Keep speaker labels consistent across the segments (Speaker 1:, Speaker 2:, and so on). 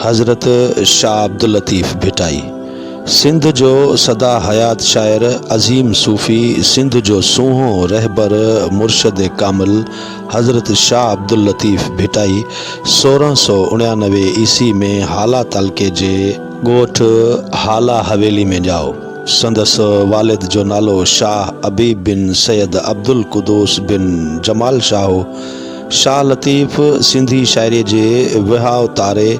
Speaker 1: حضرت شاهه عبداللطيف ڀٽائي، سنڌ جو سدا حيات شاعر، عظيم صوفي، سنڌ جو سونهون رهبر، مرشد ڪامل حضرت شاهه عبداللطيف ڀٽائي 1699 عيسوي ۾ هالا تعلقي جي ڳوٺ هالا حويلي ۾ ڄائو. سندس والد جو نالو شاهه حبيب بن سيد عبدالقدوس بن جمال شاهه هو. شاهه لطيف سنڌي شاعريء جي وهاء تاري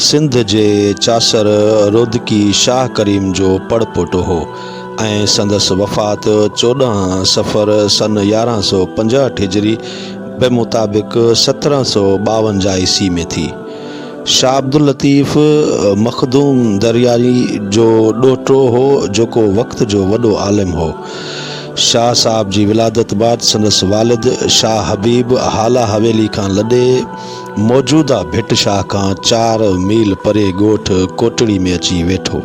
Speaker 1: سنڌ جي چاسر رودڪي شاهه ڪريم جو پڙ پوٽو هو ۽ سندس وفات 14 صفر سن 1165 هجري بمطابق 1752 عيسوي ۾ ٿي. شاهه عبداللطيف مخدوم درياري جو ڏوهٽو هو جيڪو وقت جو وڏو عالم هو. شاهه صاحب جي ولادت بعد سندس والد شاهه حبيب هالا حويلي کان لڏي موجوده ڀٽ شاهه کان چار ميل پري ڳوٺ ڪوٽڙي ۾ اچي ويٺو.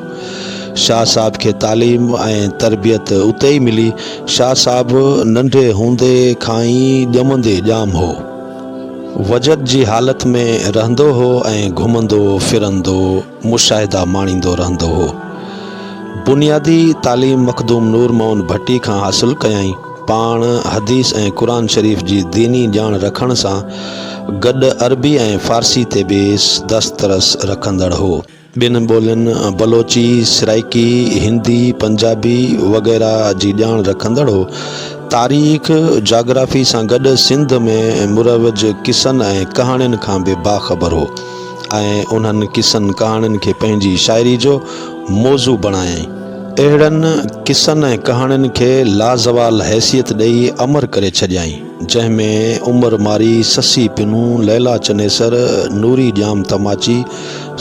Speaker 1: شاهه صاحب کي تعليم ۽ تربيت اتي ئي ملي. شاهه صاحب ننڍي هوندي کان ئي ڄمندي ڄام هو. وجد جي حالت ۾ رهندو هو ۽ گهمندو ڦرندو مشاهدا ماڻيندو رهندو هو. بنيادي تعليم مخدوم نور محمد ڀٽي کان حاصل ڪيائين. پاڻ حديث ۽ قرآن شريف جي ديني ڄاڻ رکڻ سان گڏ عربي ۽ فارسي تي به دسترس رکندڙ هو. ٻين ٻولين بلوچي، سرائيڪي، هندي، پنجابي وغيره جي ڄاڻ رکندڙ هو. تاريخ، جاگرافي سان گڏ سنڌ ۾ مروج قصن ۽ ڪهاڻين کان به باخبر هو ۽ انهن قصن ڪهاڻين کي پنهنجي شاعري جو موضوع بڻايائين. اهڙن قصن ۽ ڪهاڻين کي لازوال حيثيت ڏئي امر ڪري ڇڏيائين. جنهن ۾ عمر مارئي، سسي پنهون، ليلا چنيسر، نوري ڄام تماچي،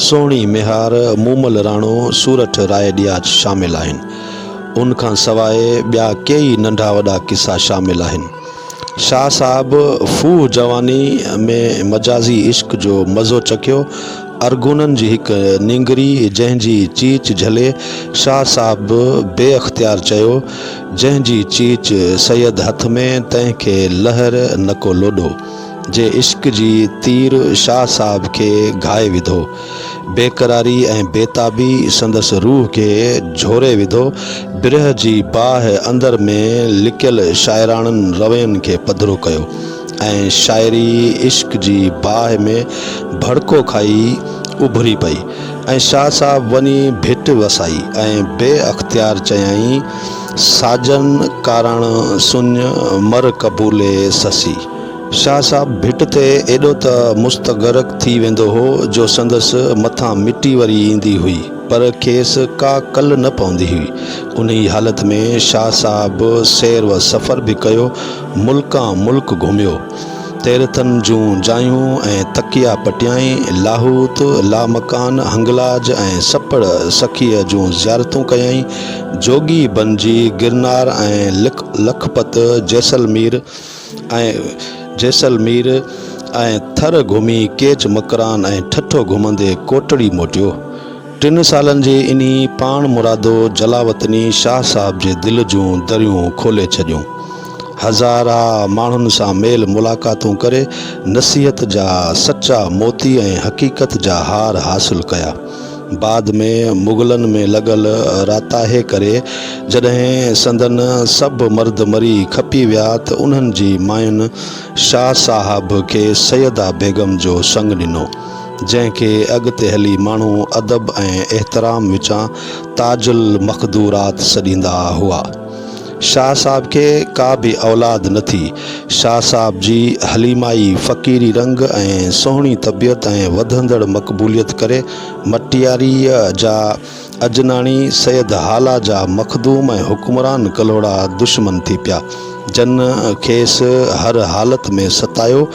Speaker 1: سهڻي ميهار، مومل راڻو، سورٺ راء ڏياچ شامل آهن. ان کان سواء ٻيا ڪيئي ننڍا وڏا قصا شامل آهن. شاهه صاحب ڦوهه جواني ۾ مجازي عشق جو مزو چکيو. ارغونن جي هڪ نينگري جنهن جي چيچ جهلي شاهه صاحب به بي اختيار چيو، جنهن جي چيچ سيد هٿ ۾، تنهن کي لهر نه ڪو لوڏو. جي عشق جي تير شاهه صاحب کي گهائي وڌو. بيقراري ۽ بيتابي سندس روح کي جهوري وڌو. برهه جي باهه اندر ۾ لڪيل شاعراڻن روين کي پڌرو ڪيو ۽ شاعري عشق جي باهه ۾ ڀڙڪو کائي اڀري پئي ۽ شاهه صاحب وڃي ڀٽ وسائي ۽ بي اختيار چيائين، ساجن ڪارڻ سڃ مر قبولي سسي. شاهه صاحب ڀٽ تي ايڏو ته مستغرق ٿي ويندو هو جو سندس مٿان مٽي وري ايندي هئي پر کيس ڪا ڪل نه پوندي هئي. انهي حالت ۾ شاهه صاحب سير و سفر به ڪيو، ملڪان ملڪ گهميو. تيرٿن جون جايون ۽ تڪيا پٽيائين، لاهوت، لامڪان، هنگلاج ۽ سپڙ سخيء جون زيارتون ڪيائين، جوڳي بنجي گرنار ۽ لکپت، جيسلمير، ۽ جيسلمير ۽ ٿر گهمي ڪيچ مڪران ۽ ٺٽو گهمندي ڪوٽڙي موٽيو. ٽن سالن جي انهي پاڻ مرادو جلاوطني شاهه صاحب جي دل جون دريون کولي ڇڏيون. هزارها ماڻهن سان ميل ملاقاتون ڪري نصيحت جا سچا موتي ۽ حقيقت جا هار حاصل ڪيا. بعد ۾ مغلن ۾ لڳل راتاهي ڪري جڏهن سندن سڀ مرد مري کپي ويا ته انهن جي ماين شاهه صاحب کي سيده بيگم جو سڱ ڏنو، جنهن کي اڳتي هلي ماڻهو ادب ۽ احترام وچان تاج المخدورات سڏيندا هئا. شاهه صاحب کي ڪا به اولاد نه ٿي. شاهه صاحب جي حليمائي، فقيري رنگ ۽ سهڻي طبيعت ۽ وڌندڙ مقبوليت ڪري مٽياريء جا اجناڻي، سيد هالا جا مخدوم ۽ حڪمران ڪلهوڙا دشمن ٿي پيا، جن کيس هر حالت ۾ ستايو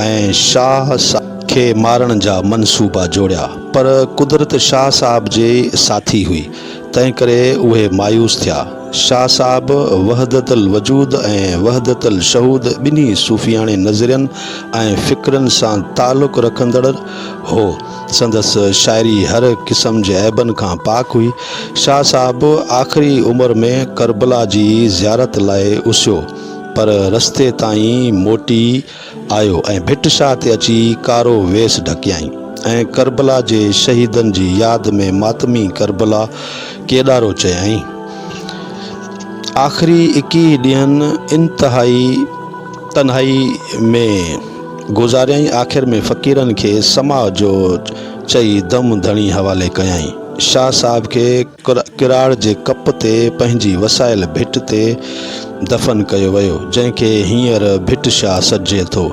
Speaker 1: ۽ شاهه صاحب کي مارڻ جا منصوبا جوڙيا، پر قدرت شاهه صاحب جي ساٿي هئي. تنهنڪري اهي مايوس ٿيا. شاهه صاحب وحدت الوجود ۽ وحدت الشهود ٻنهي صوفياڻي نظرين ۽ فڪرن سان تعلق رکندڙ هو. سندس شاعري هر قسم جي عيبن کان پاڪ هئي. شاهه صاحب آخري عمر ۾ ڪربلا جي زيارت لاء اسهيو، پر رستي تان ئي موٽي آيو ۽ ڀٽ شاهه تي اچي ڪارو ويس ڍڪيائين. ۽ ڪربلا جي شهيدن جي ياد ۾ ماتمي ڪربلا ڪيڏارو چيائين. آخري ايڪيهه ڏينهن انتهائي تنهائي ۾ گذاريائين. آخر ۾ فقيرن کي سماع جو چئي دم ڌڻي حوالي ڪيائين. شاهه صاحب کي ڪراڙ جي ڪپ تي پنهنجي وسايل ڀٽ تي دفن ڪيو ويو، جنهن کي هينئر ڀٽ شاهه سڏجي ٿو.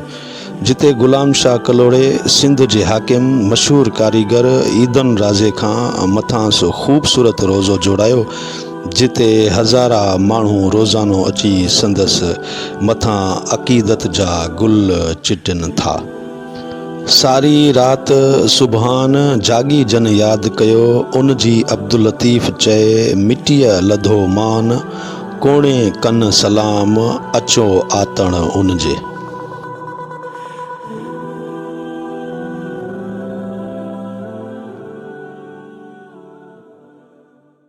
Speaker 1: جتي غلام شاهه ڪلهوڙي سنڌ جي حاڪم، مشهور ڪاريگر عيدن رازي کان مٿانئس خوبصورت روضو جوڙايو، جتي هزارها ماڻهو روزانو اچي سندس مٿان عقيدت جا گل چٽن ٿا. ساري رات سبحان جاڳي جن ياد ڪيو، ان جي عبداللطيف چئي مٽيء لڌو مان، ڪوڻي ڪن سلام، اچو آتڻ ان جي.